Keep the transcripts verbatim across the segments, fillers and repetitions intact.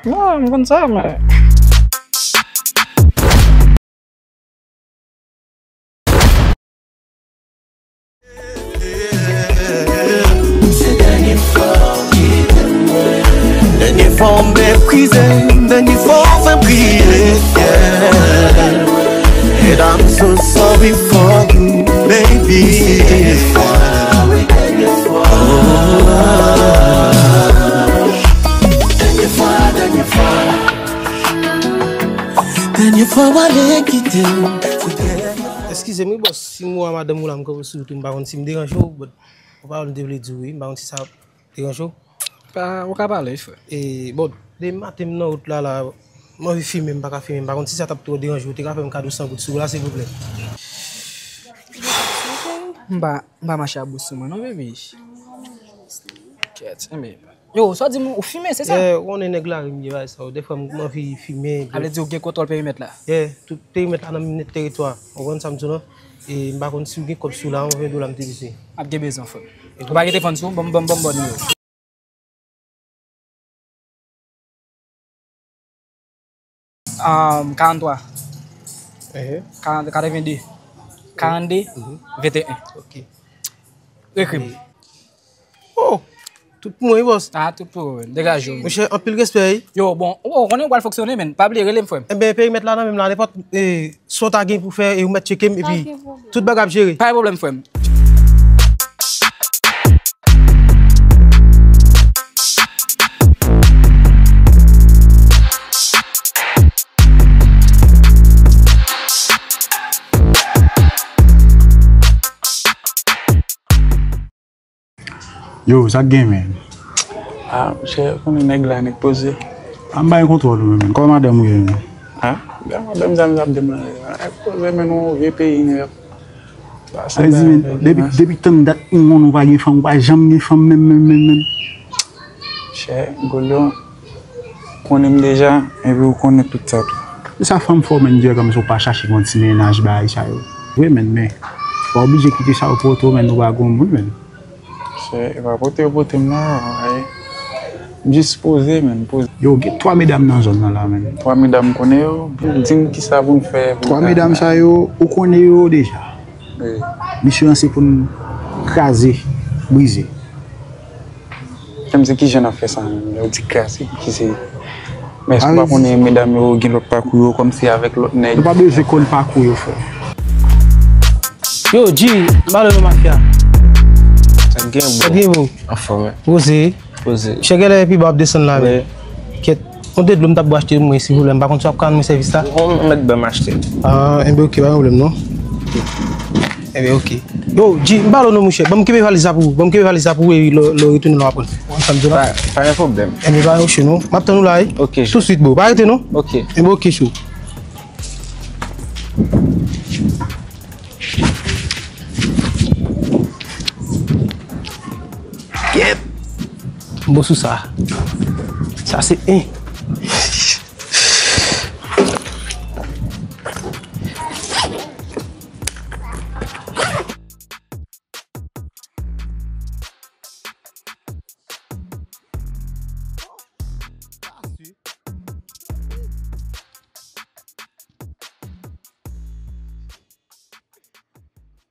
Non, m konn sa, men. Se dènye fwa w kite m. Dènye fwa w meprize m, dènye fwa w fè m kriye, yeah. And I'm so sorry for you, baby. Se dènye fwa, wi, dènye fwa. Dènye fwa, dènye fwa. Dènye fwa w ale kite m. Se dènye fwa. Eskize m wi bòs, si m wè madanm ou la m kanpe sou wout ou, m pa konn si m deranje w, but yon pawòl m te vle di w wi, m pa konn si sa ap deranje w. Pa, ou ka pale, frè. E, bon, demen maten m nan wout la, la, m anvi fimen, m pa ka fimen, m pa konn si sa t ap twò deranje w, ou te ka fè m kado san goud sou la, silvouplè. M pa, m pa mache ak bous sou mwen, non, baby. Kèt, enben. Yo, sa w di m, ou fimen, se sa? Yeah, ou konnen nèg lari m ye, bagay sa yo. Dèfwa m anvi fimen. A vle di ou gen kontwòl perimèt la? Yeah, tout perimèt la nan men m nèt, teritwa. Ou konprann sa m di w lan? E m pa konn si w gen kòb sou la, yon ven dola m te bezwen. M ap gen bezwen, frè m. Ou pa gen telefòn sou ou? Ban m, ban m, ban m bon nimewo. Um, karant twa. Ehe. Karant, katreven de. Karant de, venteyen. Ok. Ekri m. Oh! Tout pou mwen, wi, bòs. Ah, tout pou ou, degaje w. Monchè, anpil respè, wi. Yo, bon, ou konnen ou pral fonksyone, men pa bliye rele m, frè m. Enben, perimèt la nan men m la, nenpòt, eh, sa w ta gen pou fè, e ou mèt tcheke m, epi tout bagay ap jere. Pa gen pwoblèm, frè m. Yo, sa k gen, men? Ah, monchè, ou konnen nèg la, nèg poze. A m bay kontwòl ou, men. Kòman madanm ou ye, men? Ah, gade madanm sa m ap di w la. Nèg poze, men, nou vye peyi, nèg. Sa vle di, men, depi, depi tann dat ou konn ou pa gen fanm, ou pa janm gen fanm, menm, menm, menm, menm. Chè, Golyon, konnen m deja, epi ou konnen tout sa tou. E sa fanm fè w, men, di kòmsi w pa chache yon ti mennaj, bagay sa yo. Wi, men, men, ou pa oblije kite sa yo pote w, men, ou pa gon moun, men. Chè, e pa pote yo pote m non, ayi. M jis poze, men, poze. Yo, gen twa medam nan zòn nan la, men. Twa medam konnen yo, di m kisa pou n fè. Twa medam sa yo, ou konnen yo deja. Wi. Misyon an se pou n kraze, brize. Kòmsi kijan n ap fè sa menm? Lè w di kraze, ki se. Men èske w pa konnen medam yo gen lòt pakou yo, kòmsi avèk lòt nèg? Nou pa bezwen konn pakou yo, frè. Yo, G, m pale nou mafya. Sa k gen, bro? Sa k gen, bro? Anfòm, wi. Poze. Poze. Chè, genlè pi ba w ap desann la, men. Kèt. Yon de dlo m t ap bwè achte pou mwen, silvouplè. M pa konn si w ap ka rann mwen sèvis la. Ou mèt ban m achte. Ah, enben, ok, pa gen pwoblèm, non. Enben, ok. Yo, G, m pale w non, monchè. Ban m kenbe valiz la pou ou. Ban m kenbe valiz la pou ou, e lè, lè w retounen la w ap pran. Ou konn sa m di w la? Pa, pa gen pwoblèm. Enben, pa gen chè, non. M ap tann ou la, wi. Ok, G. Touswit, bro. Pa rete, non. Ok. Enben, ok, chou. Yep. Bon sou sa. Sa se en.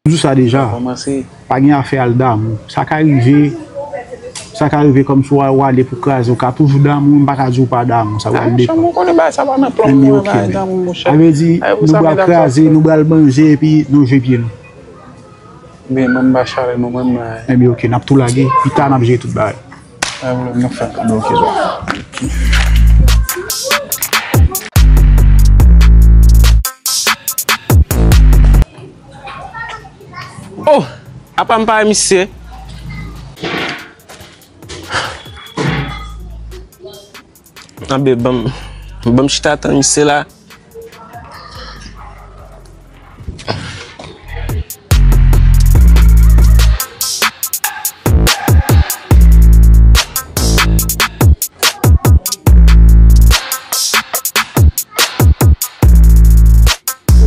Toujou sa deja. Pa gen afè al damou. Sa ka rive, sa ka rive kòmsi w ale pou kraze, ou ka toujou damou, m pa ka di w pa damou, sa pral depann. Enben, ok, men. Sa vle di, nou pral kraze, nou pral manje, epi nou jwe pye nou. Ebyen, ban m ba chalè nou menm la. Ebyen, ok, n ap tou lage, pita n ap jere tout bagay. Pa gen pwoblèm, nou fè. Ebyen, ok, bro. Oh! Apa m pa wè misye? Anben, ban m, ban m chita tann misye la.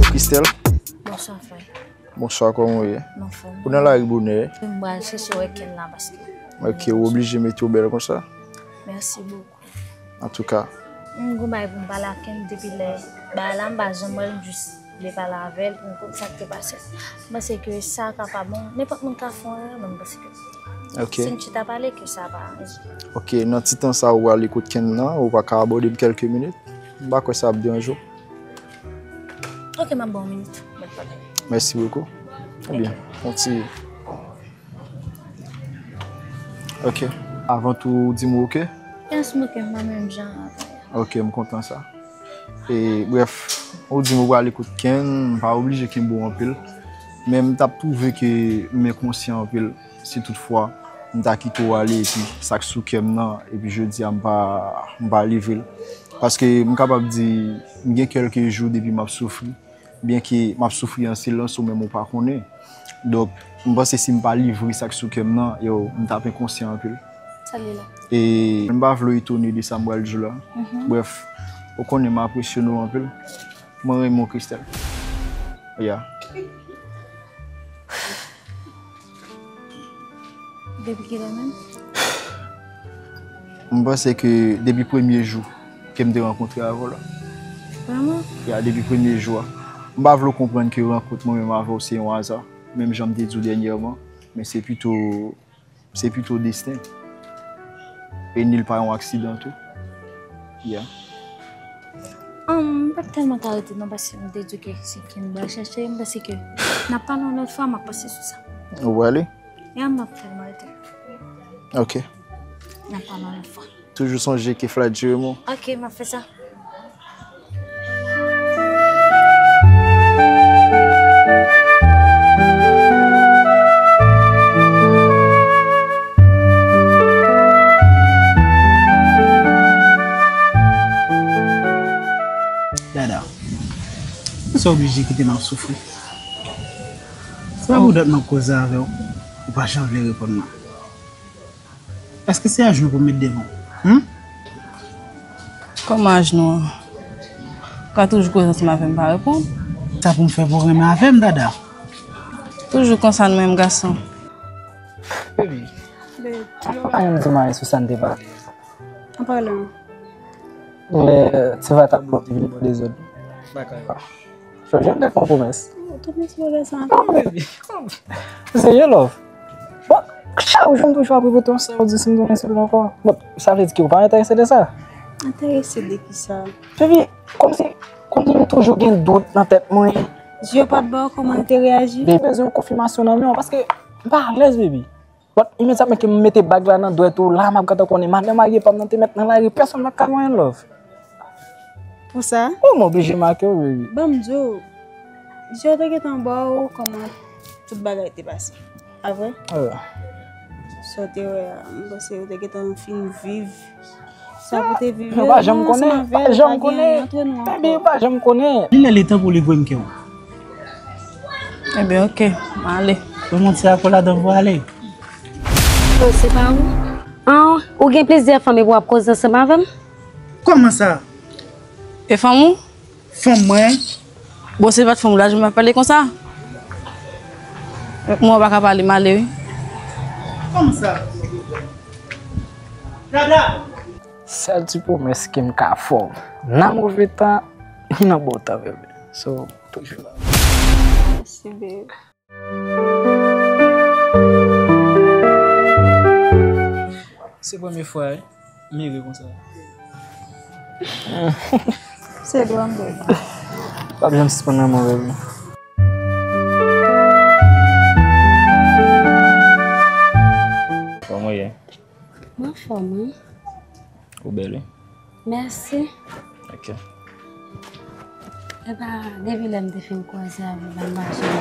Christelle. Bonswa, frè. Bonswa, kòman w ye? M anfòm. Ou nan lari bonè? Wi, m pral chèche wè Ken la paske. Ok, ou oblije mete w bèl konsa. Mèsi bokou. Antouka, M gon bagay pou m pale ak Ken depi lè bagay la, m pa janm wè l, m jis vle pale avè l pou m konn sa k te pase. M panse ke sa ka pa bon. Nenpòt moun ka fè yon erè, men m panse ke Ok. Si n chita pale, ke sa pa ranje. Ok, nan ti tan sa ou prale kot Ken nan, ou pa ka abòde m kèlke minit? M pa kwè sa ap deranje w. Ok, m ap ba w minit. Mèt pale. Mèsi bokou. Ebyen, on ti Ok. Avan tou, ou di m ou ok? Yes, m ok, m pa menm jan avè. Ok, m kontan sa. E, brèf, ou di m ou prale kot Ken, m pa oblije kenbe w anpil. Men m t ap twouve ke m enkonsyan anpil si toutfwa m ta kite w ale epi sa k sou kè m nan, epi jodi a m pa, m pa livre l. Paske m kapab di, m gen kèlke jou depi m ap soufri. Byenke m ap soufri an silans, ou menm ou pa konnen. Donk, m panse si m pa livre sa k sou kè m nan, yo, m t ap enkonsyan anpil. Sa li la. E m pa vle w etone de sa m pral di w la. Mhm. Brèf, ou konnen m apresye nou anpil. Mwen renmen w, Christelle. Ya. Depi kilè menm? M panse ke depi premye jou ke m te rankontre avè w la. Vrèman? Ya, depi premye jou a. M pa vle w konprann ke rankont mwen menm avè w se yon aza, menm jan m te di w dènyèman, men se pito, se pito desten. E ni l pa yon aksidan tou. Ya. Ahn, m p ap tèlman ka rete non, paske m te di w ke se Ken m pral chèche, m panse ke n ap pale yon lòt fwa, m ap panse sou sa. Ou prale? Ya, m p ap tèlman rete. Ok. N ap pale yon lòt fwa. Toujou sonje ke flat jere mwen. Ok, m ap fè sa. Dada, sa oblije kite m ap soufri. Se pa pou dat m ap koze avè w, ou pa janm vle reponn mwen. Èske se ajnou pou m met devan w? Hum? Kòman ajnou an? Ou ka toujou koze ansanm avè m, pa reponn. Sa pou m fè pou w renmen avè m, Dada? Toujou konsa nou menm gason. Baby, pa janm di m anyen sou sa n te pale. An palan. Lè ti va tablo te vin bò dezòd. Bakay. Chonje m te fè yon pwomès. Tout moun sou bagay sa. Kòman, baby? Kòman? Serye, love. Bon, chak jou m toujou ap repete w sa, ou di si m tounen sou l ankò. Bon, sa vle di ke ou pa enterese de sa? Enterese de ki sa? Baby, kòmsi, kòmsi m toujou gen dout nan tèt mwen. Jyo pa t ba w kòman l te reyaji? Baby, bezwen yon konfimasyon nan men w, paske m pa alèz, baby. But imedyatman ke m mete bag la nan dwèt ou, la m ap gentan konnen madanm marye pa m nan te mèt nan lari, pèsonn pa t ka jwenn love. Pou sa? Wi, m oblije make w, baby. Ban m di w, Jyo te gentan ba w kòman tout bagay te pase. A vre? Wi. Sa w te wè a, m panse ou te gentan fin viv. Sa pou te viv yo, nou ansanm avè l, pa gen antre nou ankò. Baby, ou pa janm konnen. Li lè li tan pou li voye m kè w. Ebyen, ok, m ale. Pou monte akola dan pou ale. Bon, se pa ou? An, ou gen plizyè fanm epi w ap koze ansanm avè m? Kòman sa? E fanm ou? Fanm mwen. Bon, se pa t fanm ou la, jan m ap pale konsa. Mwen pa ka pale, m ale wi. Kòman sa? Dada! Sèl ti pwomès ke m ka fè w, nan move tan, ni nan bon tan, bebe. So, toujou la. Mèsi, babe. Se premye fwa, wi, m ri konsa. Se dwa m, baby. Pa byen sispann renmen w, baby. Kòman w ye? Mwen anfòm, wi. Ou bèl, wi. Mèsi. Ok. Epa, depi lè m te fin kwaze avè w la, m pa janm.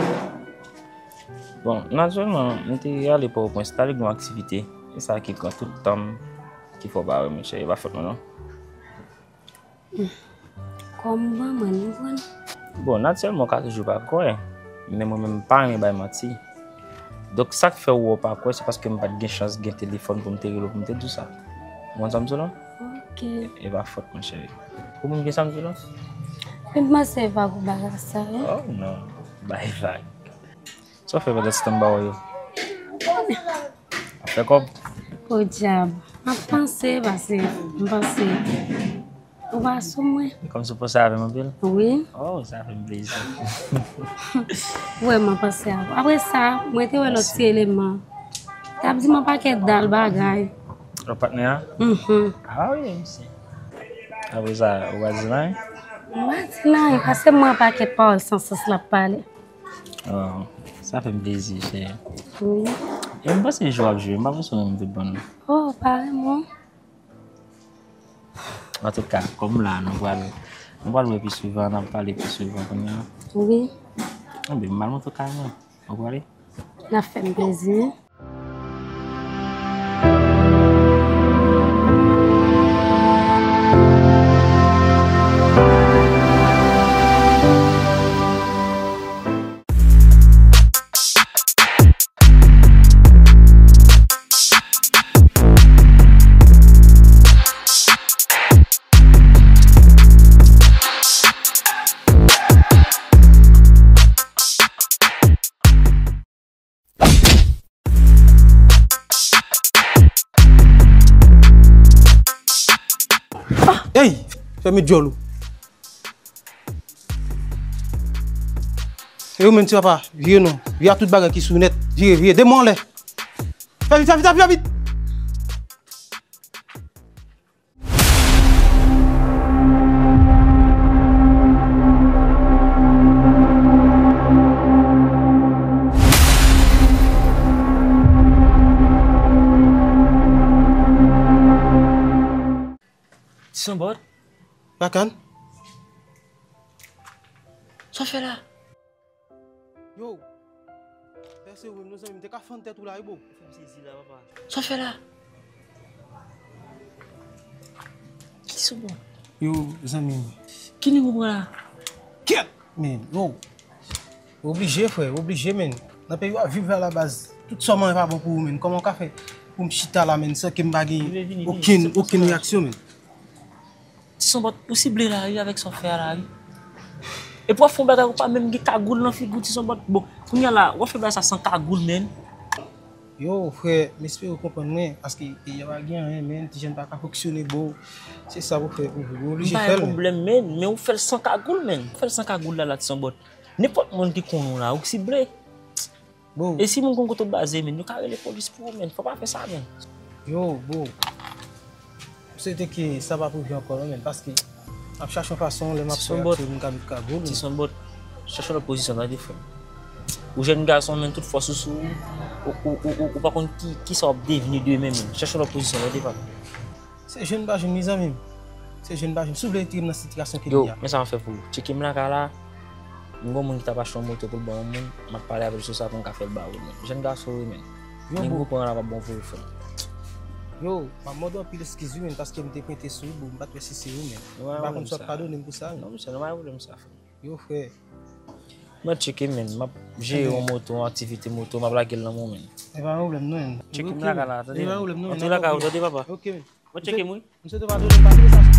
Bon, natirèlman, m te ale Pòtoprens, t ale gen yon aktivite. E sa ki pran tout tan m, ki fè w pa wè m, cheri, e pa fòt mwen, non. Kòm manman n, ou konprann? Bon, natirèlman, ou ka toujou pa kwè, men mwen menm, m pa renmen bay manti. Donk, sa k fè w wè w pa kwè, se paske m pa t gen chans gen telefòn pou m te rele w pou m te di w sa. Ou konprann sa m di w la? Ok. E pa fòt mwen, cheri. Ou konprann byen sa m di w la? Men m panse e pa pou bagay sa, wi. Oh, non. Bay vag. Sa w fè pandan se tan m pa wè yo? Ap fè kòb? Podyab. M ap panse, pase m panse. Ou pa sou mwen? Kòmsi w panse avè m anpil? Wi. Oh, sa fè m plezi. Vrèman panse a ou. Apre sa, mwen te wè lòt ti eleman. T ap di m yon pakèt dal bagay. Lòt patnè a? Mhm. Ah wi, mesye. Apre sa, ou pa di l anyen? M pa di l anyen, paske m wè yon pakèt pawòl san sans l ap pale. Oh, sa fè m plezi, cheri. Wi. E m panse jwe w ap jwe, m pa panse w renmen m tout bon. Oh, pa renmen w. Antouka, kòm la, nou pral, nou pral wè pi souvan, n ap pale pi souvan kounye a. Wi. Enben, m al montre w kay mwen. Ou prale? N ap fè m plezi. Ey! Fèmen djòl ou. E ou menm ti papa, vire non. Vire a tout bagay ki sou nèt. Vire, vire. De men anlè. Fè vit, fè vit, fè vit, fè vit. Ti Sanbòt. Bakan. Sa w fè la? Yo, pèse ou menm non zanmi m, te ka fann tèt ou la wi bro. Ou fè m sezi la papa. Sa w fè la? Ki sou bon? Yo, zanmi m. Ki lim ou pran la? Kèt! Men, yo. Oblije frè, oblije men. Nan peyi w ap viv la la baz, tout sa w manyen pa bon pou ou men. Kòman w ka fè pou m chita la men san ke m pa gen okenn, okenn reyaksyon men? Ti Sanbòt, ou sible la wi avèk sa w fè a la wi. Epi w ap fè yon bagay ou pa menm gen kagoul nan figi w Ti Sanbòt. Bon, kounye a la, w ap fè bagay sa san kagoul menn. Yo, frè, m espere w konprann mwen, paske peyi a pa gen anyen menn, ti jèn pa ka fonksyone bro. Se sa pou fè pou ou, ou oblije fè l menn. M pa gen pwoblèm menn, men ou fè l san kagoul menn. Ou fè l san kagoul la la Ti Sanbòt. Nenpòt moun ki konnen w la, ou sible. Bon. E si moun konn kote w baze, menn, yo ka rele polis pou ou, menn. Fò w pa fè sa, menn. Yo, bon. M swete ke sa p ap rive ankò, non, menn, paske m ap chache yon fason, lè m ap fè aksyon, m ka met kagoul, menn. Ti Sanbòt, chache yon lòt pozisyon, tande, frè m. Ou jèn gason, menn, tout fòs ou sou ou, ou, ou, ou, ou, ou pa konn ki, ki sa w ap devni demen, menn. Chache yon lòt pozisyon, tande, frè m. Se jwenn pa jwenn, mezanmi m. Se jwenn pa jwenn. Si w vle retire m nan sitiyasyon ke m ye a. Yo, men sa m ap fè pou ou. Tcheke m lakay la. M gon moun ki t ap achte yon moto pou l ban yon moun. M ap pale avè l sou sa pou m ka fè l ba ou, menn. Jèn gason w ye, menn. Yo, bro. Ling ou pran la p ap bon pou ou, frè m. Yo, m ap mande w anpil eskiz, wi, menn, paske m te pwente sou ou, bro. M pa t wè si se ou, menn. M pa konn si w ap padone m pou sa, menn. Non, mesye, non, pa gen pwoblèm sa, frè m. Yo, frè. Mwen tcheke, menn. M ap jere yon moto, yon aktivite moto, m ap lage l nan men w, menn. E pa yon pwoblèm, non, menn. Tcheke m lakay la, tande, menn. E pa yon pwoblèm, non, menn. Antre lakay ou, tande, papa. Ok, menn. Mwen tcheke m, wi. M swete w padone m, paske sa se